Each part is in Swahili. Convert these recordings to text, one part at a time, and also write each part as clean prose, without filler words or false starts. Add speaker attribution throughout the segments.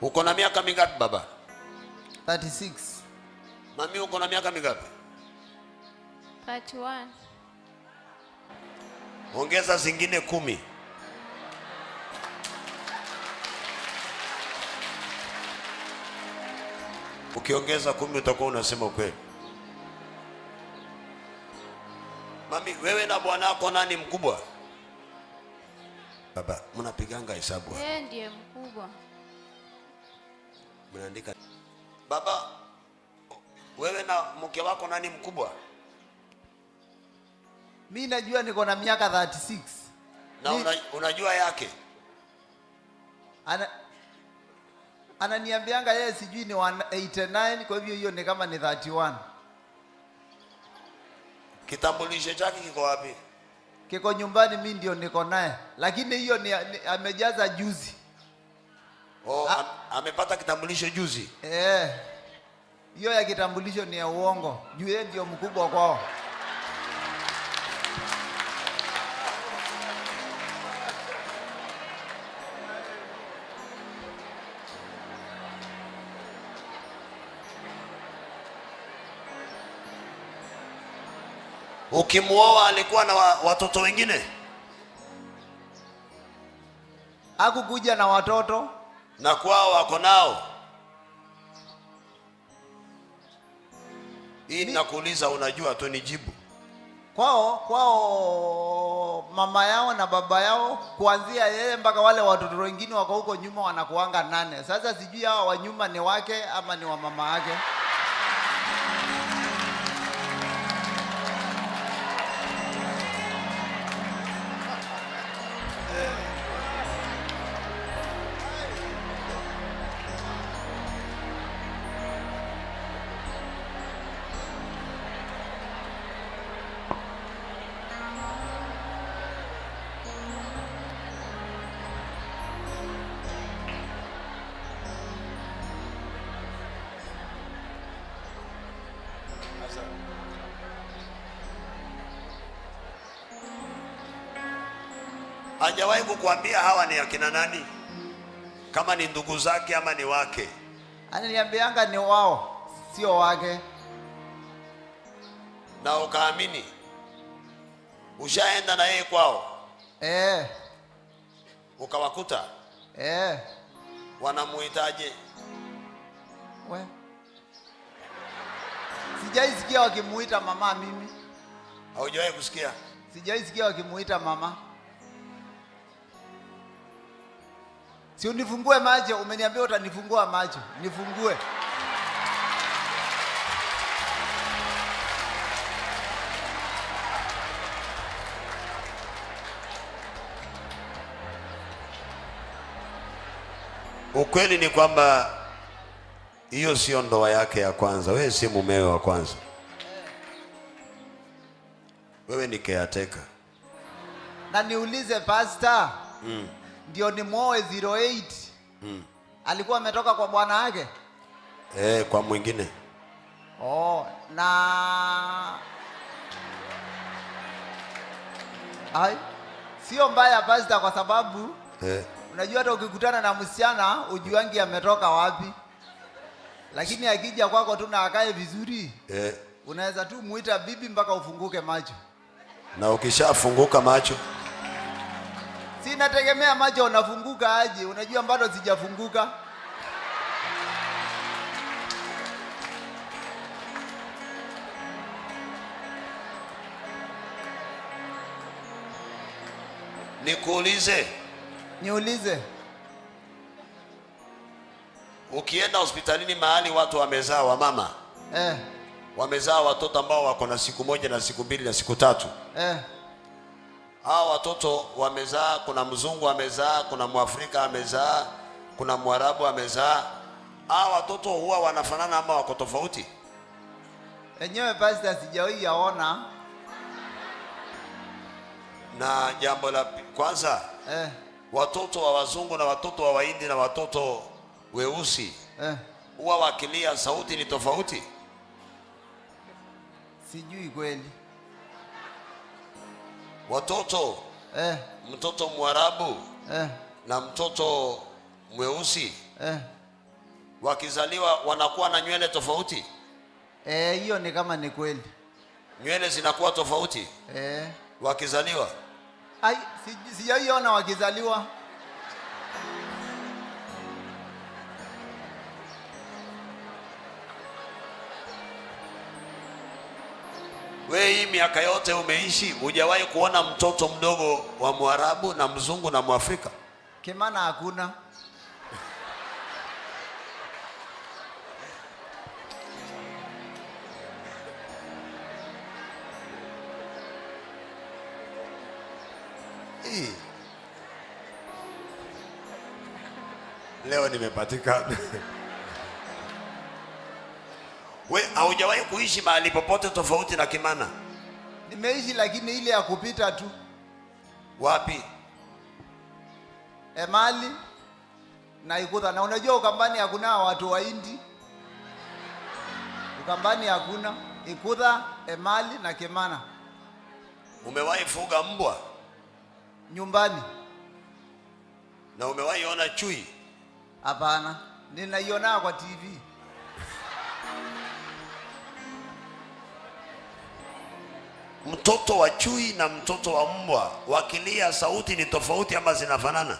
Speaker 1: Uko na miaka mingapi baba?
Speaker 2: 36.
Speaker 1: Mami, uko na miaka mingapi?
Speaker 3: 31.
Speaker 1: Ongeza zingine 10. Ukiongeza 10 utakuwa unasema ukweli. Mami, wewe na bwanako nani mkubwa? Baba, mnapiganga hesabu hapa.
Speaker 3: Yeye ndiye mkubwa.
Speaker 1: Mnaandika. Baba, wewe na mke wako nani mkubwa?
Speaker 2: Mi najua niko na miaka 36.
Speaker 1: Na unajua yake?
Speaker 2: Ananiambianga yeye sijui ni 189, kwa hivyo hiyo ni kama ni 31.
Speaker 1: Kitambulisho chake kiko wapi?
Speaker 2: Kiko nyumbani, mi ndio niko naye. Lakini hiyo ni amejaza juzi.
Speaker 1: Oh, amepata kitambulisho juzi?
Speaker 2: Hiyo ya kitambulisho ni ya uongo. Juu yeye ndio mkubwa kwao.
Speaker 1: Ukimuoa alikuwa na watoto wengine?
Speaker 2: Hakukuja na watoto.
Speaker 1: Na kwao wako nao? Hii nakuuliza, unajua tu nijibu.
Speaker 2: Kwao mama yao na baba yao kuanzia yeye mpaka wale watoto wengine wako huko nyuma wanakuanga 8. Sasa sijui hawa wa nyuma ni wake ama ni wa mama yake.
Speaker 1: Hajawahi kukuambia hawa ni akina nani? Kama ni ndugu zake ama ni wake?
Speaker 2: Ananiambianga ni wao, sio wake.
Speaker 1: Na ukaamini? Ushaenda na yeye kwao? Ukawakuta? Wanamuitaje?
Speaker 2: We. Sijaisikia wakimuita mama mimi.
Speaker 1: Haujawahi kusikia?
Speaker 2: Sijaisikia wakimuita mama. Si unifungue macho, umeniambia utanifungua macho. Nifungue.
Speaker 1: Ukweli ni kwamba hiyo sio ndoa yake ya kwanza. Wewe si mumewe wa kwanza. Wewe ni caretaker.
Speaker 2: Na niulize pastor. Ndio ni muoe 08. Alikuwa ametoka kwa bwana wake?
Speaker 1: Kwa mwingine.
Speaker 2: Oh, na ai, sio mbaya pastor, kwa sababu unajua hata ukikutana na msichana ujuangi ametoka wapi. Lakini akija kwako tu na akae vizuri, unaweza tu muita bibi mpaka ufunguke macho.
Speaker 1: Na ukishafunguka macho,
Speaker 2: si nategemea macho unafunguka aje? Unajua bado sijafunguka.
Speaker 1: Nikuulize.
Speaker 2: Niulize.
Speaker 1: Ukienda hospitalini mahali watu wamezaa wamama. Wamezaa watoto ambao wako na siku 1 na siku 2 na siku 3. Hawa watoto wamezaa, kuna mzungu amezaa, kuna Mwafrika amezaa, kuna Mwarabu amezaa. Hawa watoto huwa wanafanana ama wako tofauti?
Speaker 2: Enyewe pastor sijawahi yaona.
Speaker 1: Na jambo la kwanza, watoto wa wazungu na watoto wa Wahindi na watoto weusi huwa wakilia sauti ni tofauti?
Speaker 2: Sijui kweli.
Speaker 1: Watoto, mtoto Mwarabu na mtoto mweusi Wakizaliwa wanakuwa na nywele tofauti?
Speaker 2: Hiyo ni kama ni kweli.
Speaker 1: Nywele zinakuwa tofauti? Wakizaliwa?
Speaker 2: Ai, sijaiona wakizaliwa.
Speaker 1: We, hii miaka yote umeishi, hujawahi kuona mtoto mdogo wa Mwarabu na Mzungu na Mwafrika?
Speaker 2: Kimana hakuna.
Speaker 1: Leo nimepatikana. We, haujawahi kuishi mahali popote tofauti na Kimana?
Speaker 2: Nimeishi lakini ile ya kupita tu.
Speaker 1: Wapi?
Speaker 2: Emali na Ikutha. Na unajua Ukambani hakuna watu wa Hindi. Ukambani hakuna. Ikutha, Emali na Kimana.
Speaker 1: Umewahi fuga mbwa?
Speaker 2: Nyumbani.
Speaker 1: Na umewahi ona chui?
Speaker 2: Hapana, ninaiona kwa TV.
Speaker 1: Mtoto wa chui na mtoto wa mbwa wakilia sauti ni tofauti ama zinafanana?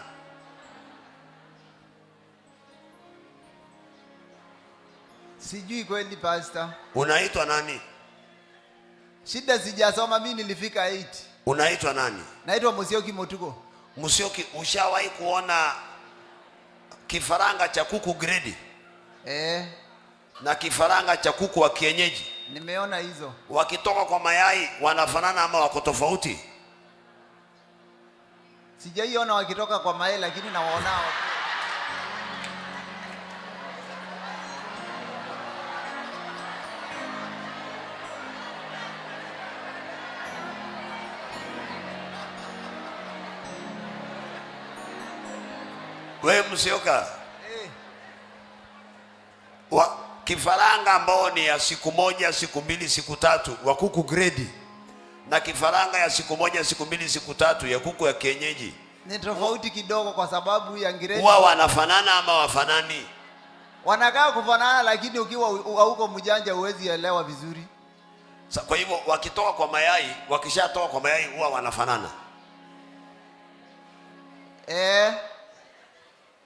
Speaker 2: Sijui kweli pastor.
Speaker 1: Unaitwa nani?
Speaker 2: Shida sijasoma, mimi nilifika 8.
Speaker 1: Unaitwa nani?
Speaker 2: Naitwa Musyoki Mutuko.
Speaker 1: Musyoki, ushawahi kuona kifaranga cha kuku gredi? Na kifaranga cha kuku wa kienyeji?
Speaker 2: Nimeona hizo.
Speaker 1: Wakitoka kwa mayai wanafanana ama wako tofauti?
Speaker 2: Sijaiona wakitoka kwa mayai lakini nawaona.
Speaker 1: Wewe Musyoka, kifaranga ambao ni ya siku moja, siku mbili, siku tatu wa kuku gredi na kifaranga ya siku moja, siku mbili, siku tatu ya kuku ya kienyeji
Speaker 2: ni tofauti kidogo kwa sababu ya gredi.
Speaker 1: Huwa wanafanana ama wafanani?
Speaker 2: Wanakaa kufanana lakini ukiwa huko mjanja huwezi elewa vizuri.
Speaker 1: Kwa hivyo wakitoka kwa mayai, wakishatoka kwa mayai huwa wanafanana.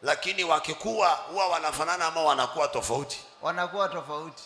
Speaker 1: Lakini wakikua huwa wanafanana ama wanakuwa tofauti?
Speaker 2: Wanakuwa tofauti.